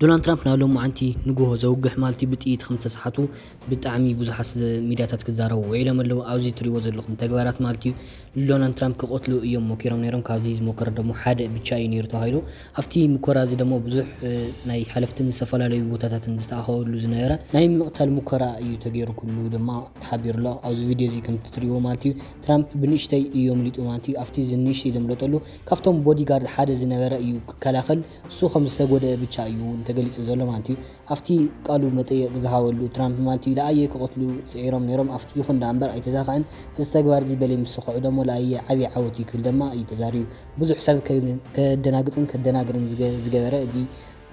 ዶናልድ ትራምፕ ናብ ሎማዓንቲ ንግሆ ዘውግሕ ማለት እዩ ብጥይት ከም ዝተሰሓቱ ብጣዕሚ ብዙሓት ሚድያታት ክዛረቡ ውዒሎም ኣለዉ። ኣብዚ ትሪእዎ ዘለኹም ተግባራት ማለት እዩ ንዶናልድ ትራምፕ ክቐትሉ እዮም ሞኪሮም ነይሮም። ካብዚ ዝሞከረ ደሞ ሓደ ብቻ እዩ ነይሩ ተባሂሉ። ኣብቲ ሙከራ እዚ ደሞ ብዙሕ ናይ ሓለፍትን ዝተፈላለዩ ቦታታትን ዝተኣኸበሉ ዝነበረ ናይ ምቕታል ሙከራ እዩ ተገይሩ ክብሉ ድማ ተሓቢሩ ኣሎ። ኣብዚ ቪድዮ እዚ ከም እትሪእዎ ማለት እዩ ትራምፕ ብንእሽተይ እዩ ኣምሊጡ ማለት እዩ። ኣብቲ ንእሽተይ ዘምለጠሉ ካብቶም ቦዲጋርድ ሓደ ዝነበረ እዩ ክከላኸል እሱ ከም ዝተጎድአ ብቻ እዩ እውን ተገሊጹ ዘሎ ማለት እዩ። ኣብቲ ቃሉ መጠየቅ ዝሃበሉ ትራምፕ ማለት እዩ ለኣየ ክቐትሉ ጽዒሮም ነይሮም ኣብቲ ይኹን ደኣ እምበር ኣይተሳኽዐን። እዚ ተግባር እዚ በለይ ምስ ሰኽዑ ደሞ ለኣየ ዓብዪ ዓወት እዩ ክብል ደማ እዩ ተዛሪቡ። ብዙሕ ሰብ ከ- ከደናግጽን ከደናግርን ዝገ- ዝገበረ እዚ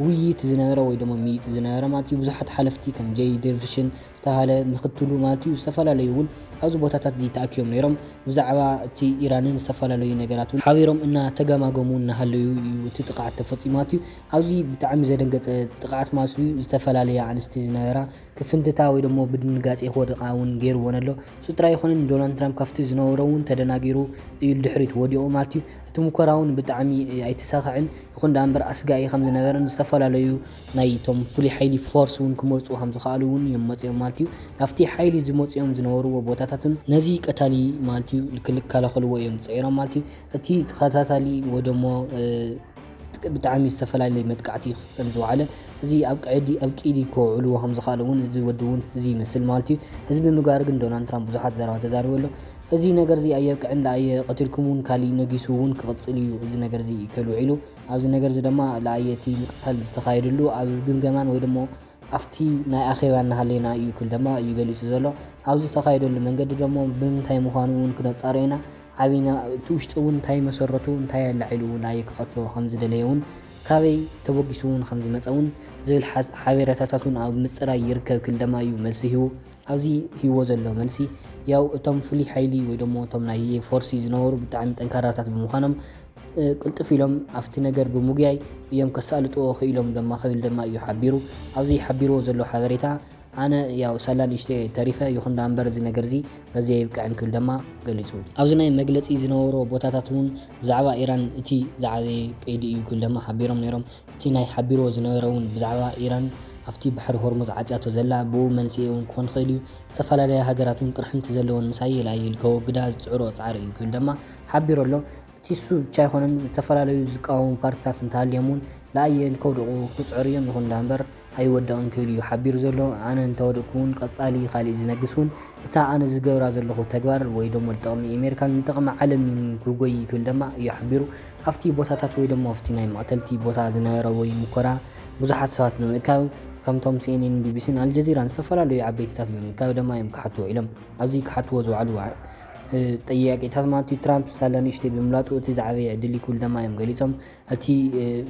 ውይይት ዝነበረ ወይ ደሞ ምይይጥ ዝነበረ ማለት እዩ ብዙሓት ሓለፍቲ ከም ጀይ ደርቪሽን ዝተባሃለ ምክትሉ ማለት እዩ ዝተፈላለዩ እውን ኣብዚ ቦታታት እዚ ተኣኪቦም ነይሮም። ብዛዕባ እቲ ኢራንን ዝተፈላለዩ ነገራት እውን ሓቢሮም እናተገማገሙ እናሃለዩ እዩ እቲ ጥቕዓት ተፈፂሙ ማለት እዩ። ኣብዚ ብጣዕሚ ዘደንገፀ ጥቕዓት ማለት እዩ ዝተፈላለያ ኣንስቲ ዝነበራ ክፍንትታ ወይ ደሞ ብድንጋፂ ክወድቃ እውን ገይርወን ኣሎ። እሱ ጥራይ ይኾነ ንዶናልድ ትራምፕ ካብቲ ዝነበሮ እውን ተደናጊሩ እዩ ድሕሪት ወዲቑ ማለት እዩ። እቲ ሙከራ እውን ብጣዕሚ ኣይተሳኽዕን ይኹን ደኣ እምበር ኣስጋኢ ከም ዝነበረን ዝተፈላለዩ ናይ ቶም ፍሉይ ሓይሊ ፎርስ እውን ክመርፁ ከም ዝኸኣሉ እውን እዮም መፅኦም ማለት እዩ። ናብቲ ሓይሊ ዝመፅኦም ዝነበርዎ ቦታታትን ነዚ ቀታሊ ማለት እዩ ክልከላኸልዎ እዮም ፅዒሮም ማለት እዩ። እቲ ተኸታታሊ ወይ ደሞ ብጣዕሚ ዝተፈላለየ መጥቃዕቲ ክፍፀም ዝወዓለ እዚ ኣብ ቅዲ ኣብ ቅዲ ከውዕልዎ ከም ዝኸኣሉ እውን እዚ ወዲ እውን እዚ ይመስል ማለት እዩ። እዚ ብምግባር ግን ዶናልድ ትራምፕ ብዙሓት ዘረባ ተዛሪቡ ኣሎ። እዚ ነገር እዚ ኣየብቅዕን ለኣየ ቀቲልኩም እውን ካሊእ ነጊሱ እውን ክቕፅል እዩ እዚ ነገር እዚ ክብል ውዒሉ። ኣብዚ ነገር እዚ ድማ ለኣየ እቲ ምቅታል ዝተኻየደሉ ኣብ ግምገማን ወይ ደሞ ኣብቲ ናይ ኣኼባ እናሃለና እዩ ክብል ድማ እዩ ገሊጹ ዘሎ። ኣብዚ ዝተኻየደሉ መንገዲ ደሞ ብምንታይ ምዃኑ እውን ክነጻርዮ ኢና። ዓቢና እቲ ውሽጢ እውን እንታይ መሰረቱ እንታይ ኣላዒሉ እውን ኣየ ክቐትሎ ከም ዝደለየ እውን ካበይ ተበጊሱ እውን ከም ዝመጸ እውን ዝብል ሓዝ- ሓቤረታታት እውን ኣብ ምጽራይ ይርከብ ክብል ድማ እዩ መልሲ ሂቡ። ኣብዚ ሂዎ ዘሎ መልሲ ያው እቶም ፍሉይ ሓይሊ ወይ ደሞ እቶም ናይ ፎርሲ ዝነበሩ ብጣዕሚ ጠንካራታት ብምዃኖም ቅልጥፍ ኢሎም ኣብቲ ነገር ብምጉያይ እዮም ከሳልጥዎ ክኢሎም ድማ ክብል ድማ እዩ ሓቢሩ። ኣብዚ ሓቢርዎ ዘሎ ሓበሬታ ኣነ ያው ሳላ ንእሽተይ ተሪፈ ይኹን ዳኣ እምበር እዚ ነገር እዚ በዚ የብቅዕን ክብል ድማ ገሊጹ። ኣብዚ ናይ መግለጺ ዝነበሮ ቦታታት እውን ብዛዕባ ኢራን እቲ ዝዓበየ ቀይዲ እዩ ክብል ድማ ሓቢሮም ነይሮም። እቲ ናይ ሓቢርዎ ዝነበረ እውን ብዛዕባ ኢራን ኣብቲ ባሕሪ ሆርሙዝ ዓጽያቶ ዘላ ብኡ መንስኤ እውን ክኾን ይኽእል እዩ። ዝተፈላለያ ሃገራት እውን ቅርሕንቲ ዘለወን ምሳይ የላይል ከወግዳ ዝጽዕሮ ጻዕሪ እዩ ክብል ድማ ሓቢሩ ኣሎ። እቲ እሱ ብቻ ኣይኮነን፣ ዝተፈላለዩ ዝቃወሙ ፓርትታት እንተሃልዮም እውን ለኣየል ከውድቑ ክጽዕሩ እዮም ይኹን ዳኣ እምበር ኣይወደቕን ክብል እዩ ሓቢሩ ዘሎ። ኣነ እንተወደቕኩ እውን ቀጻሊ ካሊእ ዝነግስ እውን እታ ኣነ ዝገብራ ዘለኹ ተግባር ወይ ደሞ ንጥቕሚ ኣሜሪካን ንጥቕሚ ዓለምን ክጎይ ክብል ድማ እዩ ሓቢሩ። ኣብቲ ቦታታት ወይ ደሞ ኣብቲ ናይ መቕተልቲ ቦታ ዝነበረ ወይ ሙከራ ብዙሓት ሰባት ብምእካብ ከምቶም ሲኤንኤን፣ ቢቢሲን ኣልጀዚራን ዝተፈላለዩ ዓበይትታት ብምእካብ ድማ እዮም ክሓቱ ውዒሎም። ኣብዚ ክሓትዎ ዝውዓሉ ጥያቄታት ማለት እዩ ትራምፕ ሳላ ንእሽተይ ብምምላጡ እቲ ዝዓበየ ዕድል እዩ ክብል ድማ እዮም ገሊጾም። እቲ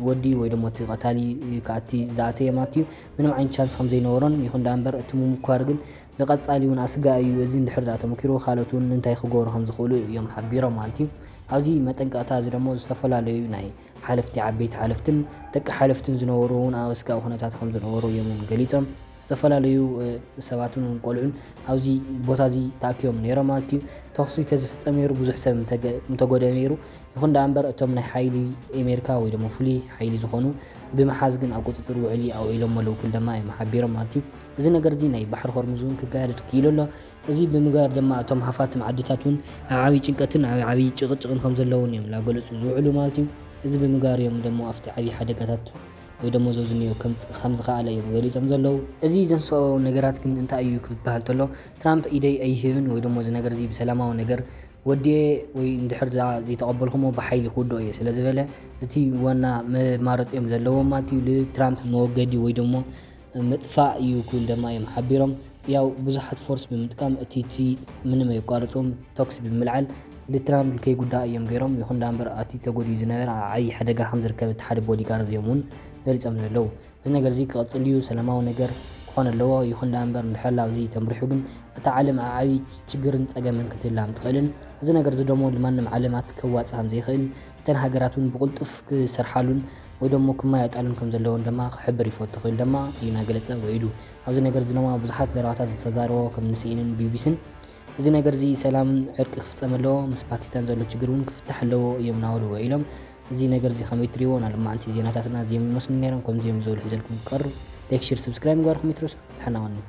ወዲ ወይ ደሞ እቲ ቀታሊ ክኣቲ ዝኣተየ ማለት እዩ ምንም ዓይነት ቻንስ ከም ዘይነበሮን ይኹን ደኣ እምበር እቲ ምምኳር ግን ንቐጻሊ እውን ኣስጋኢ እዩ። እዚ እንድሕር ደኣ ተመኪሩ ካልኦት እውን እንታይ ክገብሩ ከም ዝኽእሉ እዮም ሓቢሮም ማለት እዩ። ኣብዚ መጠንቀቕታ እዚ ደሞ ዝተፈላለዩ ናይ ሓለፍቲ ዓበይቲ ሓለፍትን ደቂ ሓለፍትን ዝነበሩ እውን ኣብ ኣስጋኢ ኩነታት ከም ዝነበሩ እዮም እውን ገሊጾም። ዝተፈላለዩ ሰባት እውን ቆልዑን ኣብዚ ቦታ እዚ ተኣኪቦም ነይሮም ማለት እዩ። ተኹሲ ተዝፍጸም ነይሩ ብዙሕ ሰብ ምተጎደ ነይሩ። ይኹን ደኣ እምበር እቶም ናይ ሓይሊ ኤሜሪካ ወይ ደሞ ፍሉይ ሓይሊ ዝኾኑ ብምሓዝ ግን ኣብ ቁፅፅር ውዕሊ ኣውዒሎም ኣለዉ ክብል ደማ እዮም ሓቢሮም ማለት እዩ። እዚ ነገር እዚ ናይ ባሕሪ ሆርሙዝ እውን ክጋደድ ክኢሉ ኣሎ። እዚ ብምግባር ድማ እቶም ሃፋትም ዓድታት እውን ኣብ ዓብዪ ጭንቀትን ኣብ ዓብዪ ጭቕጭቕን ከም ዘለውን እዮም ላገለፁ ዝውዕሉ ማለት እዩ። እዚ ብምግባር እዮም ደሞ ኣብቲ ዓብዪ ሓደጋታት ወይ ደሞ ዘዝንዮ ከምፅእ ከም ዝኸኣለ እዮም ገሊፆም ዘለዉ። እዚ ዘንስኦ ነገራት ግን እንታይ እዩ ክበሃል ተሎ ትራምፕ ኢደይ ኣይህብን ወይ ደሞ እዚ ነገር እዚ ብሰላማዊ ነገር ወዲኤ ወይ እንድሕር ዘይተቐበልኩሞ ብሓይሊ ክውድኦ እየ ስለ ዝበለ እቲ ዋና መማረፂኦም ዘለዎም ማለት እዩ ንትራምፕ መወገዲ ወይ ደሞ ምጥፋእ እዩ ክብል ደማ እዮም ሓቢሮም። ያው ብዙሓት ፎርስ ብምጥቃም እቲ ትይጥ ምንም ኣየቋርፁም ተኩሲ ብምልዓል ልትራምፕ ከይጉዳእ እዮም ገይሮም። ይኹን ዳኣ እምበር ኣቲ ተጎዲኡ ዝነበረ ኣብ ዓብዪ ሓደጋ ከም ዝርከብ እቲ ሓደ ቦዲጋርድ እዮም እውን ገሊፆም ዘለዉ። እዚ ነገር እዚ ክቐፅል እዩ፣ ሰላማዊ ነገር ክኾን ኣለዎ። ይኹን ዳኣ እምበር እንድሕር ኣብዚ ተምሪሑ ግን እታ ዓለም ኣብ ዓብዪ ችግርን ፀገምን ክትህላም ትኽእልን እዚ ነገር እዚ ደሞ ንማንም ዓለማት ከዋፅእ ከም ዘይኽእል እተን ሃገራት እውን ብቕልጡፍ ክሰርሓሉን ወይ ደሞ ክመያየጣሉን ከም ዘለዎን ደማ ክሕብር ይፈቱ ክብል ደማ እዩ ናገለፀ ውዒሉ። ኣብዚ ነገር እዚ ደማ ብዙሓት ዘረባታት ዝተዛረቦ ከም ንሲኤንን ቢቢሲን እዚ ነገር እዚ ሰላምን ዕርቂ ክፍፀም ኣለዎ፣ ምስ ፓኪስታን ዘሎ ችግር እውን ክፍታሕ ኣለዎ እዮም ናበሉ ውዒሎም። እዚ ነገር እዚ ከመይ ትሪእዎ? ና ልማዓንቲ ዜናታትና እዚኦም ይመስሉ ነይሮም። ከምዚኦም ዝበሉ ሒዘልኩም ክቀርብ፣ ላይክ፣ ሼር፣ ሰብስክራይብ ምግባርኩም ይትረሱ። ደሓና ቐንዩ።